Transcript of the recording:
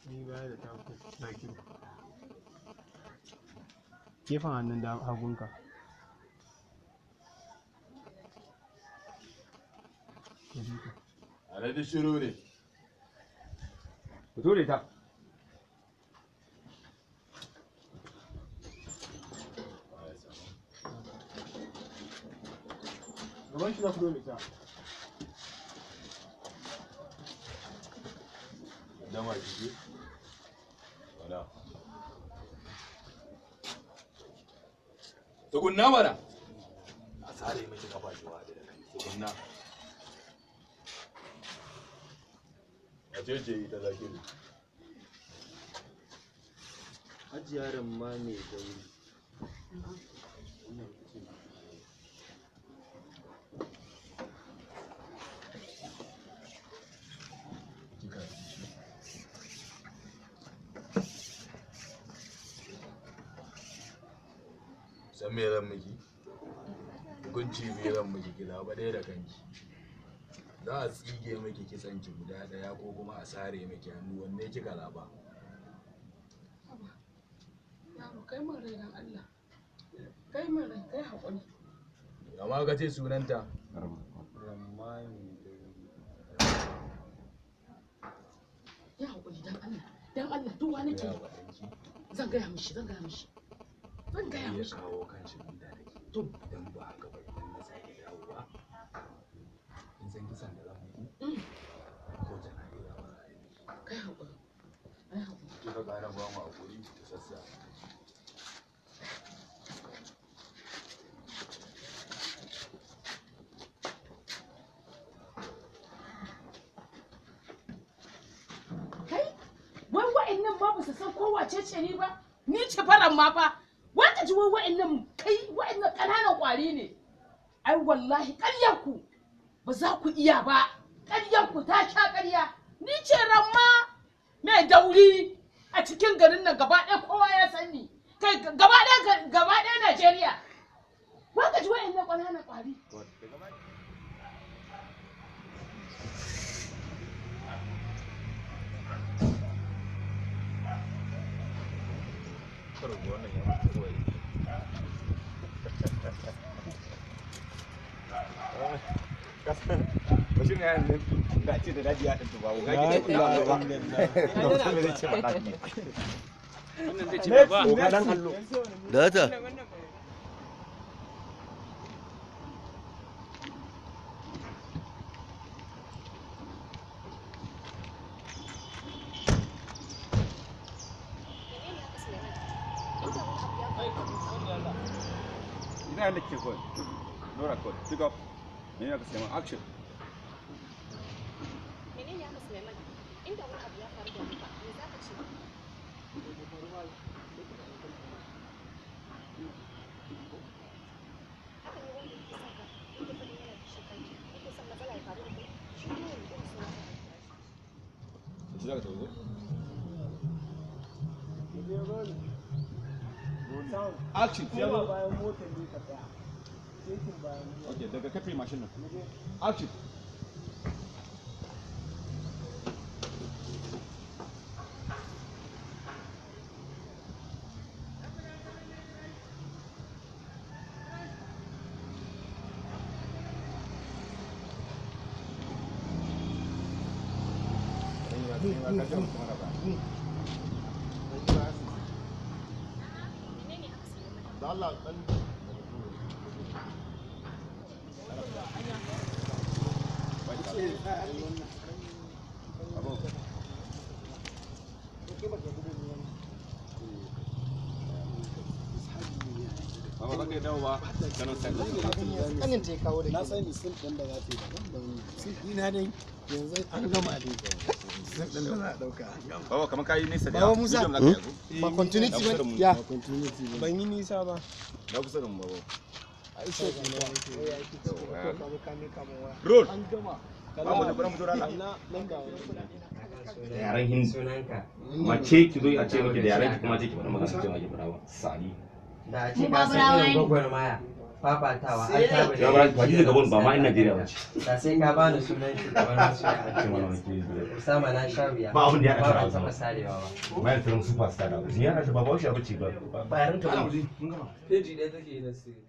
Ni baya da taku Zakiru. Gefen hannun hagunka. Alhaji shiru ne. Ku ture ta. Gaban shi za ku dole ta. Dama jiki. Wala. Tukunna mana. A sare miki kafa ki wa da kai. Tukunna. Wace ce ita Zakiru? Hajiya Ramma mai dauri. San me zan miki? Hukunci biyu zan miki, ki zaɓa ɗaya da kanki. Za a tsige miki kitsanki guda ɗaya ko kuma a sare miki hannu, wanne kika zaɓa? Yaro, kai min rai dan Allah. Kai min rai, kai haƙuri. Amma ka ce sunanta? Ramma mai dauri. Ya haƙuri dan Allah. Dan Allah duwa nake. Gaya wa ɗanki. Zan gaya mishi, zan gaya mishi. Zan gaya Ya mishi. kawo kanshi inda nake. To. Idan ba haka ba, idan na sake dawowa, kin san kisan da zan miki? Ko jana'iza ba za a yi miki. Kai haƙuri. Kai haƙuri. Kika ƙara ba mu haƙuri ta sassa. Kai, wai wa'annan ma ba su san ko wace ce ni ba? Ni ce faran ma fa. Wata ji wai wa'annan, kai, wa'annan ƙananan ƙwari ne. Ai wallahi ƙaryar ku ba za ku iya ba. Ƙaryar ku ta sha ƙarya. Ni ce Ramma mai dauri a cikin garin nan gaba ɗaya kowa ya san ni. Kai, gaba ɗaya, gaba ɗaya Najeriya. Wata ji wa'annan ƙananan ƙwari. Bashir ne yanzu da ce da daji ya ɗin ba ga ki ce ba ba. Da zai ce ba ɗaki. Wannan zai ce ba. Oga dan allo. Data. Menene haka, Suleiman? Inda wani abu ya faru. Ina yanda kike kawai. Dora kawai. Pick up. Menene aka sai action. Menene haka, Suleiman? Inda wani abu ya faru da ni ba, me za ka ce? Haka ne wanda yake son ka, yake faɗin yana kishin kanki, yake son matsala ya faru da kai, shi ne wani irin suna za ka kira shi? Shi za ka tafi ko? Action. Koma bayan motar ne ka tsaya. Setin bayan motar. Okay, daga kafe mashin nan. Action. Menene haka, Suleiman? Da Allah dan Baba za ka yi dawowa ganin sai. kanin ta ya kawo da Na ke. sani sim ɗin da za ta yi daban da wannan. Sim ɗina dai yanzu an gama dai. Sim ɗin da za a ɗauka an gama. Baba kamar ka yi nesa da Baba yawa. Musa. Medium za ka yi ko? Ba continuity Na ba. kusa da mu. Ya. Ba continuity ba. Ban yi nisa ba. Na kusa da mu baba. Ai shot ɗina nake yi. Waya yake ciki ko ka zo ka mika min waya. Roll. An gama. Ba mu da mu jira Allah. Na nan ga wani. Da yaren Hindi. Sunanka. Mace ki zo a ce miki da yaren ki kuma ce ki faɗi magana cewa ki faɗa ba. Sali. Da a ce ka san irin gwagwarmaya. Fafatawa an taba Ya ba Hadiza Gabon ba ma 'yan Najeriya ba ce. Da sai ka bani sunan shugaban masoya a Ce mana duniya. wani ke- Usama, na sha wuya. Ba abin da ya Ba haɗa ban ta taɓa ba. sarewa ba. Bayan ta zama superstar da. Ni yana ta ba Bahaushe ba ce ba. Ba yaran ta ba. Peji ɗaya take yi na sirri.